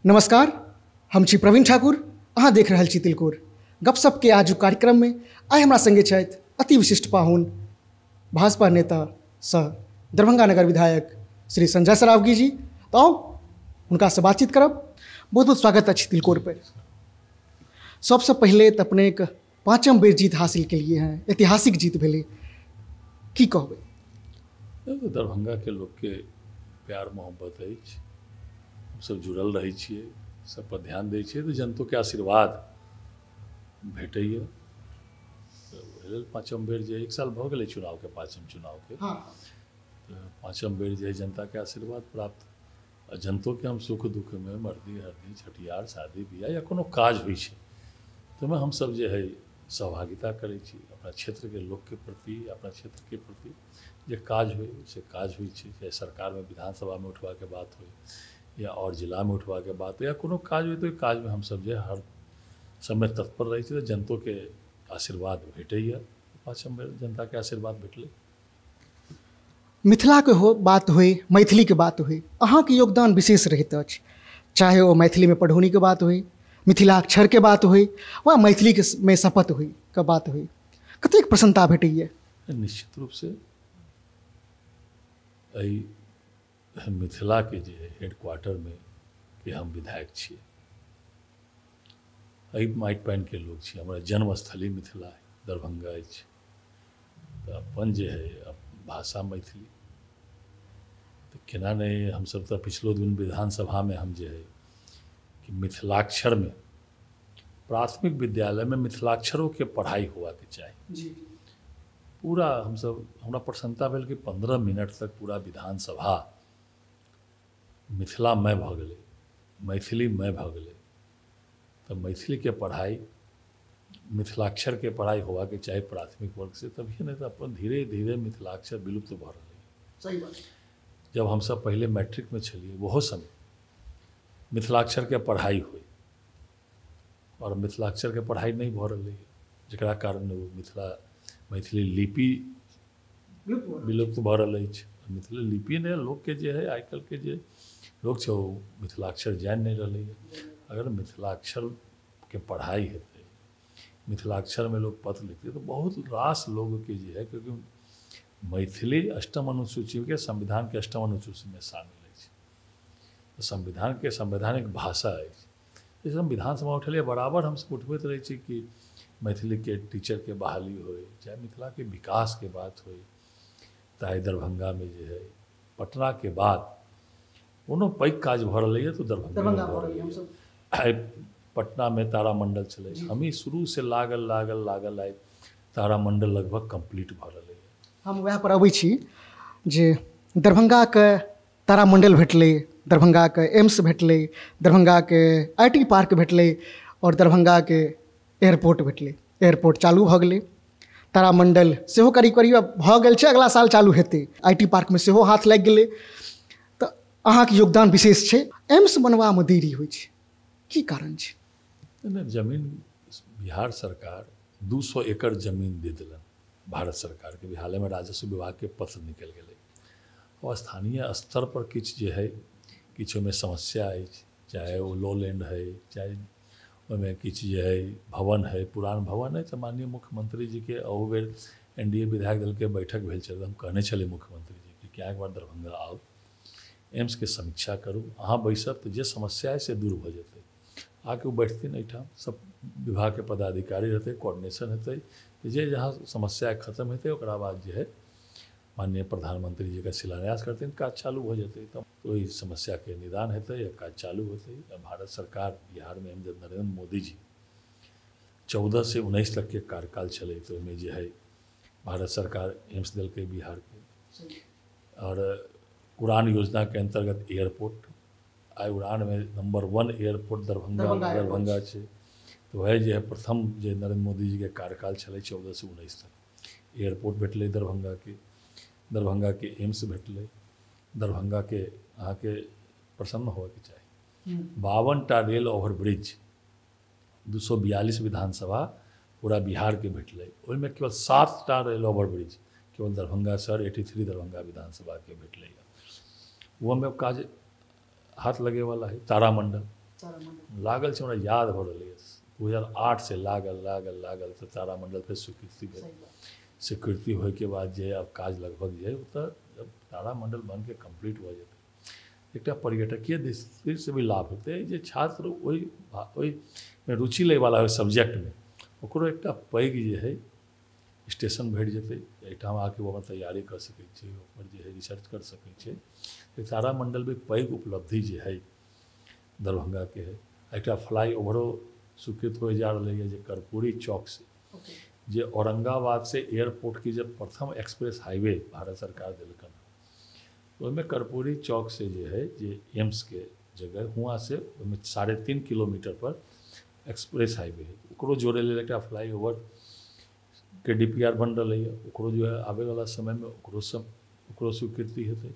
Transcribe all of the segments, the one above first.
नमस्कार, हम छी प्रवीण ठाकुर, अहाँ देख रहल छी तिलकोर गपशप के आजुक कार्यक्रम में आइ हमरा संगे छथि अति विशिष्ट पाहुन, भाजपा नेता सह दरभंगा नगर विधायक श्री संजय सरावगी जी। तो आउ हुनका से बातचीत करब। बहुत बहुत स्वागत अछि तिलकोर पर। सबसे पहले तो अपने एक पाँचम बेर जीत हासिल के लिए हैं, ऐतिहासिक जीत भेलै, की कहबै? दरभंगा के लोग के प्यार मोहब्बत अछि, हमसब जुड़ल रहै छियै, सब पर ध्यान दै छियै, तऽ जनतो के आशीर्वाद भेटैए। तऽ ओहि लेल पाँचम बेर जे एक साल भऽ गेलै चुनावके, पाँचम चुनावके, तऽ पाँचम बेर जे जनताके आशीर्वाद प्राप्त, आ जनतोके हम सुख दुखमे मर्दी हरदी छठियार शादी बियाह या कोनो काज होइ छै ताहिमे हमसब जे है सहभागिता करै छी। अपना क्षेत्रके लोकके प्रति, अपना क्षेत्रके प्रति जे काज होइ से काज होइ छै, चाहे सरकारमे विधानसभामे उठबाके बात होइ या आओर जिलामे उठबाके बात हो या कोनो काज होइ, तऽ ओहि काजमे हमसब जे हर समय तत्पर रहै छी, तऽ जनतोके आशीर्वाद भेटैए। पाँचम बेर जनताके आशीर्वाद भेटलै। मिथिलाके हो बात होइ, मैथिलीके बात होइ, अहाँके योगदान विशेष रहैत अछि, चाहे ओ मैथिलीमे पढ़ौनीके बात होइ, मिथिलाक्षरके बात होइ वा मैथिलीके में शपथ होइ के बात होइ, कतेक प्रसन्नता भेटैए? निश्चित रूपसँ एहि मिथिलाके जे हेडक्वार्टरमे के हम विधायक छियै, एहि माटि पानिके लोक छी, हमरा जन्मस्थली मिथिला है, दरभंगा अछि, तऽ अपन जे है भाषा मैथिली, तऽ केना नहि हमसब तऽ पिछलो दिन विधानसभामे हम जे है कि मिथिलाक्षरमे प्राथमिक विद्यालयमे मिथिलाक्षरोके पढ़ाइ होबाके चाही जी। पूरा हमसब, हमरा प्रसन्नता भेल कि 15 मिनट तक पूरा विधानसभा मिथिलामय भऽ गेलै, मैथिलीमय भऽ गेलै। तऽ मैथिलीके पढ़ाइ, मिथिलाक्षरके पढ़ाइ होबाके चाही प्राथमिक वर्गसँ, तभिए नहि तऽ अपन धीरे धीरे मिथिलाक्षर विलुप्त भऽ रहलै। सही बात। जब हमसब पहिले मैट्रिकमे छलियै ओहो समय मिथिलाक्षरके पढ़ाइ होइ, आओर मिथिलाक्षरके पढ़ाइ नहि भऽ रहलै, जकरा कारण ओ मिथिला मैथिली लिपि विलुप्त भऽ रहल अछि। मिथिला लिपि नहि, लोकके जे है आइ काल्हिके जे लोक छै ओ मिथिलाक्षर जानि नहि रहलैए। अगर मिथिलाक्षरके पढ़ाइ हेतै, मिथिलाक्षरमे लोक पत्र लिखतै, तऽ बहुत रास लोकके जे है, क्योंकि मैथिली अष्टम अनुसूचीके संविधानके अष्टम अनुसूचीमे शामिल अछि, संविधानके संवैधानिक भाषा अछि। जैसे हम विधानसभा उठेलियै, बराबर हमसब उठबैत रहै छी कि मैथिलीके टीचरके बहाली होइ, चाहे मिथिलाके विकासके बात होइ। तऽ आइ दरभंगामे जे है पटनाके बाद कोनो पैघ काज भऽ रहलैए तऽ दरभंगामे भऽ रहलैए। आइ पटनामे तारामण्डल छलै, हमही शुरूसँ लागल लागल लागल आइ तारामण्डल लगभग कम्प्लीट भऽ रहलैए। हम वएह पर अबै छी जे दरभंगाके तारामण्डल भेटलै, दरभंगाके एम्स भेटलै, दरभंगाके IT park भेटलै और दरभंगाके एयरपोर्ट भेटलै। एयरपोर्ट चालू भऽ गेलै, तारामण्डल सेहो करीब करीब भऽ गेल छै, अगला साल चालू हेतै। IT पार्कमे सेहो हाथ लागि गेलै, तऽ अहाँके योगदान विशेष छै। एम्स बनबामे देरी होइ छै, की कारण छै? नहि, जमीन बिहार सरकार 200 एकड़ जमीन दे देलन भारत सरकारके। हालेमे राजस्व विभागके पत्र निकलि गेलै। और स्थानीय स्तर पर किछु जे है किछु ओहिमे समस्या अछि, चाहे ओ लो लैंड है, चाहे ओहिमे किछु जे है भवन है, पुरान भवन है। तऽ माननीय मुख्यमंत्री जीके अहू बेर NDA विधायक दलके बैठक भेल छलै, हम कहने छलियै मुख्यमंत्री जीके कि एक बार दरभंगा आउ, एम्सके समीक्षा करू, अहाँ बैसब तऽ जे समस्या है से दूर भऽ जेतै। आके ओ बैठथिन एहिठाम, सब विभागके पदाधिकारी रहतै, कोऑर्डिनेशन हेतै, जे जहाँ समस्या खत्म हेतै ओकरा बाद जे है माननीय प्रधानमंत्री जी का शिलान्यास करथिन, काज चालू हो जेतै, तऽ ओहि समस्याके निदान हेतै या काज चालू होतै। भारत सरकार बिहारमे हम जब नरेंद्र मोदी जी 14 से 19 तक के कार्यकाल छलै तऽ ओहिमे जे है भारत सरकार एम्स देलकै बिहारके, और उड़ान योजनाके अन्तर्गत एयरपोर्ट, आइ उड़ानमे नंबर 1 एयरपोर्ट दरभंगा छै। तऽ वएह जे है प्रथम जे नरेंद्र मोदी जीके कार्यकाल छलै 14 से 19 तक एयरपोर्ट भेटलै दरभंगाके, दरभंगाके एम्स भेटलै, दरभंगाके अहाँके प्रसन्न होबऽके चाही। 52टा रेल ओवरब्रिज 242 विधानसभा पूरा बिहारके भेटलै, ओहिमे केवल 7टा रेल ओवरब्रिज केवल दरभंगा शहर 83 दरभंगा विधानसभाके भेटलै। ओहोमे काज हाथ लगेवाला है। तारामंडल लागल छै, हमरा याद भऽ रहलैए 2008 से लागल लागल लागल तऽ तारामंडल फेर स्वीकृति भेल। स्वीकृति होइके बाद जे आब काज लगभग जे ओतऽ जब तारामंडल बनके कम्प्लीट भऽ जेतै, एकटा पर्यटकीय दृष्टिसँ भी लाभ हेतै। जे छात्र ओहिमे रुचि लैवला ओहि सब्जेक्टमे, ओकरो एकटा पैघ जे हइ स्टेशन भेट जेतै, एहिठाम आके ओ अपन तैयारी कऽ सकै छै, ओकर जे हइ रिसर्च कर सकै छै। तारामंडल भी पैघ उपलब्धि जे हइ दरभंगाके हइ। एकटा फ्लाई ओवरो स्वीकृत हो जा रहलैए जे कर्पूरी चौक से जे औरंगाबाद से एयरपोर्ट की जब प्रथम एक्सप्रेस हाईवे भारत सरकार देलकन, ओहिमे कर्पूरी चौक से जे है जे एम्स के जगह हुआँ से ओहिमे 3.5 किलोमीटर पर एक्सप्रेस हाईवे है, ओकरो जोड़े लेल एकटा फ्लाई ओवर के DPR बन रहलैए, ओकरो जो है आबैवला समयमे ओकरो स्वीकृति हेतै।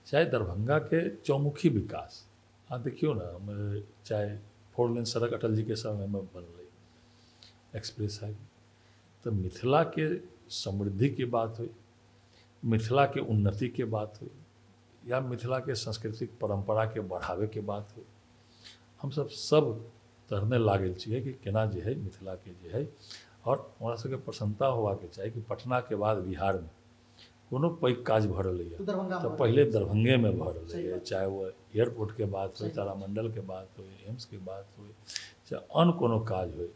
चाहे दरभंगा के चौमुखी विकास अहाँ देखियौ ने, हम चाहे 4 लेन सड़क अटल जी के समयमे बनलै, एक्सप्रेस हाईवे, तऽ मिथिलाके समृद्धिके बात होइ, मिथिलाके उन्नतिके बात होइ, या मिथिलाके सांस्कृतिक परम्पराके बढ़ाबैके बात होइ, हमसब सब तरने लागल छियै कि केना जे है मिथिलाके जे है। और हमरा सबके प्रसन्नता होबाके चाही कि पटनाके बाद बिहारमे कोनो पैघ काज भऽ रहलैए तऽ पहिले दरभंगेमे भऽ रहलैए, चाहे वो एयरपोर्टके बात होइ, तारामंडलके बात होइ, एम्सके बात होइ, चाहे अन्य कोनो काज होइ,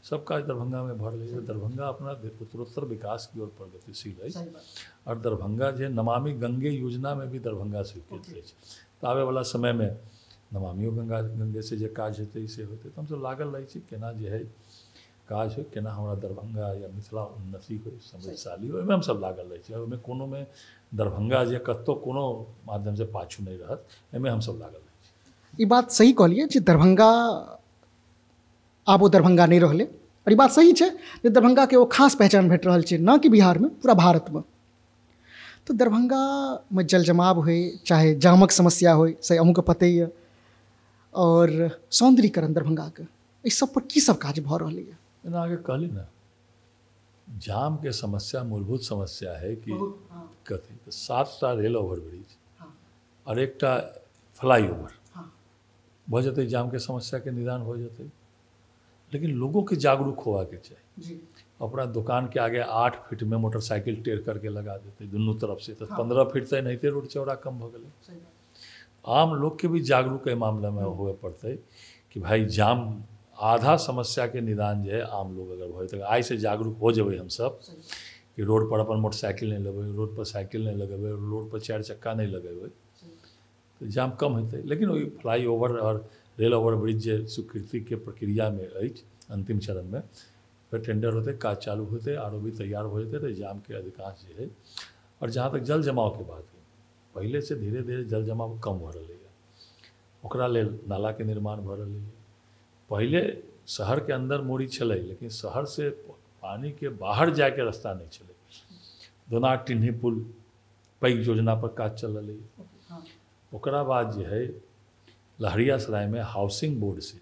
सब काज दरभंगामे भऽ रहलैए। दरभंगा अपना उत्तरोत्तर विकास की ओर प्रगतिशील अछि। और दरभंगा जे नमामि गंगे योजनामे भी दरभंगा स्वीकृत अछि, तऽ आबैवला समयमे नमामियो गंगे से जे काज हेतै से होतै। तऽ हमसब लागल रहै छी केना जे है काज होइ, केना हमरा दरभंगा या मिथिला उन्नति होइ, समृद्धशाली होइ, ओहिमे हमसब लागल रहै छी। ओहिमे कोनोमे दरभंगा जे कतहु कोनो माध्यमसँ पाछू नहि रहत, एहिमे हमसब लागल रहै छी। ई बात सही कहलियै जे दरभंगा आब ओ दरभंगा नहि रहलै, और ई बात सही छै जे दरभंगाके ओ खास पहचान भेट रहल छै, न कि बिहारमे, पूरा भारतमे। तऽ दरभंगामे जल जमाव होइ, चाहे जामक समस्या होइ, से अहूँके पते यऽ, और सौन्दर्यीकरण दरभंगाके, एहि सब पर की सब काज भऽ रहलैए? जेना अहाँके कहली ने, जामके समस्या मूलभूत समस्या है कि कथी, तऽ 7टा रेल ओवरब्रिज और एकटा फ्लाई ओवर भऽ जेतै, जामके समस्याके निदान हो जेतै। लेकिन लोगों के जागरूक होवाके चाही। अपना दुकान के आगे 8 फीट में मोटरसाइकिल टेढ़ करके लगा देते दुनू तरफ से, तो 15 फीट तऽ एनाहिते रोड चौड़ा कम भऽ गेलै। आम लोग के भी जागरूक एहि मामलामे हुए पड़तै कि भाई जाम आधा समस्या के निदान जे है आम लोग अगर भऽ जेतै। आइसँ जागरूक हो जेबै हमसब कि रोड पर अपन मोटरसाइकिल नहि लगेबै, रोड पर साइकिल नहि लगेबै, रोड पर 4 चक्का नहि लगेबै, तऽ जाम कम हेतै। लेकिन ओहि फ्लाई ओवर और रेल ओवर ब्रिज जे स्वीकृतिके प्रक्रियामे अछि अन्तिम चरणमे, फेर टेंडर होतै, काज चालू होतै, आर भी तैयार हो जेतै, तऽ जामके अधिकांश जे है। और जहाँ तक जल जमावके बात है, पहिलेसँ धीरे धीरे जल जमाव कम भऽ रहलैए, ओकरा लेल नालाके निर्माण भऽ रहलैए। पहिले शहरके अन्दर मोरी छलै, लेकिन शहरसँ पानीके बाहर जाइके रास्ता नहि छलै। दोनार टिन्ही पुल पैघ योजना पर काज चल रहलैए। ओकरा बाद जे है लहरियासरायमे हाउसिंग बोर्ड से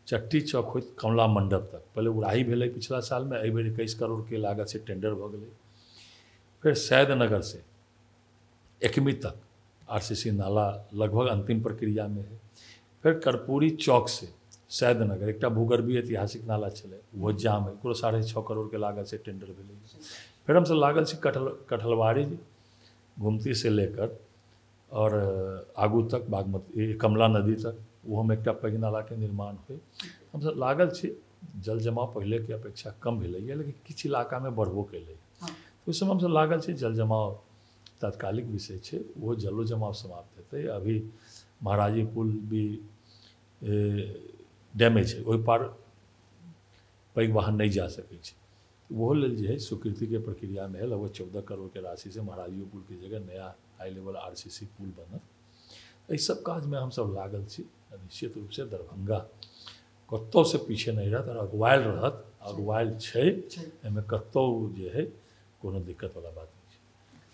चट्टी चौक होइत कमला मंडप तक पहिले उड़ाही भेलै पिछला सालमे, एहि बेर 21 करोड़ के लागत से टेंडर भऽ गेलै। फेर सैदनगर से एकमी तक RCC नाला लगभग अंतिम प्रक्रियामे है। फेर कर्पूरी चौक से सैदनगर एकटा भूगर्भीय ऐतिहासिक नाला छलै, ओहो जाम है, ओकरो 6.5 करोड़ के लागत से टेंडर भेलै। फेर हमसब लागल छी कटहलवाड़ी घुमती से लेकर और आगू तक बागमती कमला नदी तक, ओहोमे एकटा पैघ नालाके निर्माण होइ। हमसब लागल छी। जल जमाव पहिलेके अपेक्षा कम भेलैए, लेकिन किछु इलाकामे बढ़बो केलैए। ओहि समय हमसब लागल छी। जल जमाव तात्कालिक विषय छै, ओहो जलो जमाव समाप्त हेतै। अभी महाराजी पुल भी डैमेज है, ओहि पार पैघ वाहन नहि जा सकै छै। ओहो लेल जे है स्वीकृतिके प्रक्रियामे है। लगभग 14 करोड़ के राशि से महाराजियो पुल के जगह नया हाई लेवल RCC पुल बनत। एहि सब काजमे हमसब लागल छी। निश्चित रूपसँ दरभंगा कतहुसँ पीछे नहि रहत और अगुआयल रहत, अगुआयल छै, एहिमे कतहु जे है कोनो दिक्कतवला बात नहि छै।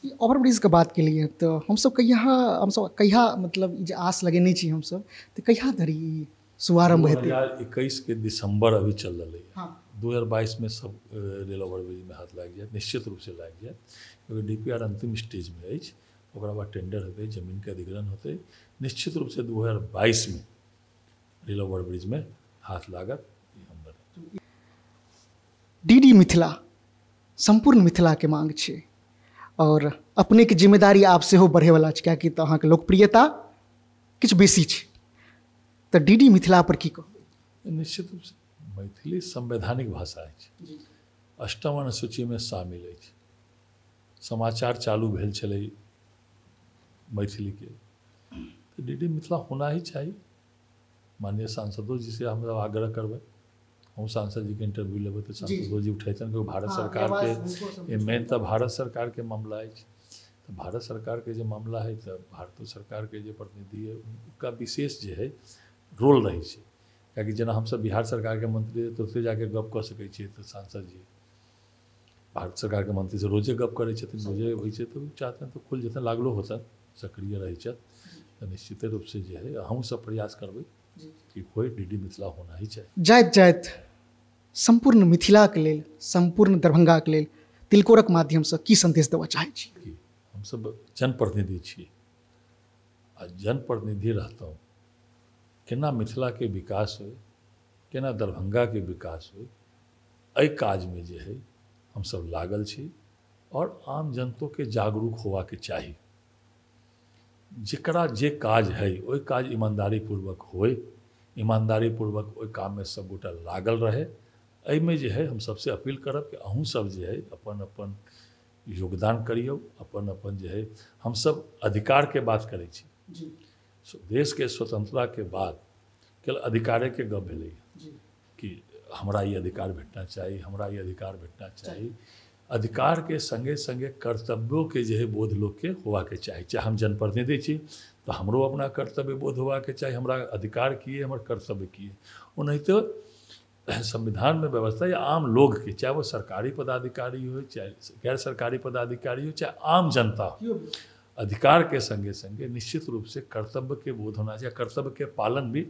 ई ओवरब्रिजके बात केलिए तऽ हमसब कहिया मतलब ई जे आस लगेने छी हमसब, तऽ कहिया धरि ई शुभारम्भ हेतै? 2021 के दिसंबर अभी चल रहलै है। 2022 में सब रेल ओवरब्रिज में हाथ लागि जायत, निश्चित रूपसँ लागि जायत, क्योंकि DPR अंतिम स्टेजमे अछि। ओकरा बाद टेंडर हेतै, जमीनके अधिग्रहण होतै। निश्चित रूपसँ 2022 में रेल ओवरब्रिजमे हाथ लागत। ई हमर डीडी मिथिला सम्पूर्ण मिथिलाके मांग छै और अपनेके जिम्मेदारी आब सेहो बढ़ेवला छै, कियाकि तऽ अहाँके लोकप्रियता किछु बेसी छै, तऽ डीडी मिथिला पर की कहबै? निश्चित रूपसँ मैथिली संवैधानिक भाषा अछि, अष्टम अनुसूचीमे शामिल अछि। समाचार चालू भेल छलै मैथिलीके, तऽ डीडी मिथिला होना ही चाही। माननीय सांसदो जी से हम आग्रह करबै, हम सांसद जी के इंटरव्यू लेबै तऽ सांसदो जी उठेतनि कि भारत सरकारके मेन तऽ भारत सरकारके मामला अछि, तऽ भारत सरकारके जे मामला है तऽ भारतो सरकारके जे प्रतिनिधि है उनका विशेष जे है रोल रहै छै। कियाकि जेना हमसब बिहार सरकारके मंत्री तऽ ओतहि जाके गप कऽ सकै छियै, तऽ सांसद जी भारत सरकारके मंत्री से रोजे गप करै छथिन, रोजे होइ छै, तऽ चाहतनि तऽ खुलि जेतनि, लागलो होतनि, सक्रिय रहै छथि। तऽ निश्चिते रूपसँ जे है हमसब प्रयास करबै कि कोइ डीडी मिथिला होना ही चाही। जाइत जाइत सम्पूर्ण मिथिलाके लेल, सम्पूर्ण दरभंगाके लेल तिलकोरक माध्यमसँ की सन्देश देबऽ चाहै छी? हमसब जनप्रतिनिधि छी आ जनप्रतिनिधि रहतहुँ केना मिथिलाके विकास होइ, केना दरभंगाके विकास होइ, एहि काजमे जे है हमसब लागल छी। और आम जनतोके जागरूक होबाके चाही, जकरा जे काज है ओहि काज ईमानदारीपूर्वक होइ, ईमानदारीपूर्वक ओहि काममे सबगोटा लागल रहे। एहिमे जे है हम सबसे अपील करब कि अहूँ सब जे है अपन अपन योगदान करियौ, अपन अपन जे है हमसब अधिकारके बात करै छी। देशके स्वतंत्रताके बाद केवल अधिकारेके गप भेलै कि हमरा ई अधिकार भेटना चाही, हमरा ई अधिकार भेटना चाही। अधिकारके संगे संगे कर्तव्योके जे है बोध लोकके होबाके चाही। चाहे हम जनप्रतिनिधि छी तऽ हमरो अपना कर्तव्य बोध होबाके चाही, हमरा अधिकार की है, हमर कर्तव्य की है। ओनाहिते संविधानमे व्यवस्था या आम लोगके, चाहे वो सरकारी पदाधिकारी हो, चाहे गैर सरकारी पदाधिकारी हो, चाहे आम जनता हो, अधिकारके संगे संगे निश्चित रूपसँ कर्तव्यके बोध होना चाही। कर्तव्यके पालन भी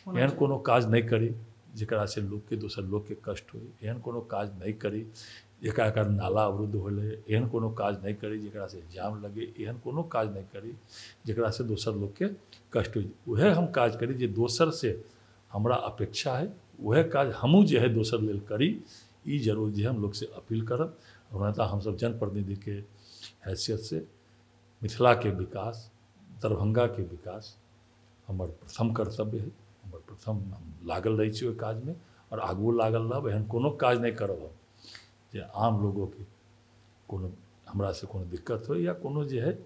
एहन कोनो काज नहि करी जकरासँ लोकके दोसर लोकके कष्ट होइ, एहन कोनो काज नहि करी जकरा कारण नाला अवरुद्ध होलै, एहन कोनो काज नहि करी जकरासँ जाम लगे, एहन कोनो काज नहि करी जकरासँ दोसर लोकके कष्ट होइ। उएह हम काज करी जे दोसरसँ हमरा अपेक्षा है, वह काज हमहूँ जे है दोसर लेल करी। ई जरूर जे हम लोकसँ अपील करब। ओना तऽ हमसब जनप्रतिनिधिके हैसियतसँ मिथिलाके विकास, दरभंगाके विकास हमर प्रथम कर्तव्य है, हमर प्रथम हम लागल रहै छी ओहि काजमे और आगुओ लागल रहब। एहन कोनो काज नहि करब हम जे आम लोगोके कोनो हमरासँ कोनो दिक्कत होइ या कोनो जे है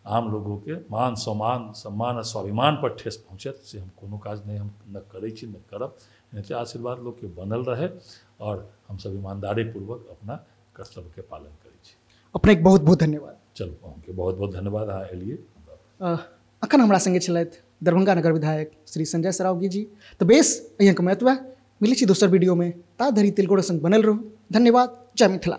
आम लोगोके मान सम्मान सम्मान आ स्वाभिमान पर ठेस पहुँचत, से हम कोनो काज नहि हम न करै छी न करब। एनाहिते आशीर्वाद लोकके बनल रहे और हमसब ईमानदारीपूर्वक अपना कर्तव्यके पालन करै छी। अपनेके बहुत बहुत धन्यवाद। चलू, अहूँके बहुत बहुत धन्यवाद अहाँ एलियै। अखन हमरा संगे छलथि दरभंगा नगर विधायक श्री संजय सरावगी जी। तऽ बेस अहाँके महत्व मिलै छी दोसर वीडियोमे, ता धरि तिलकोर संग बनल रहू। धन्यवाद। जय मिथिला।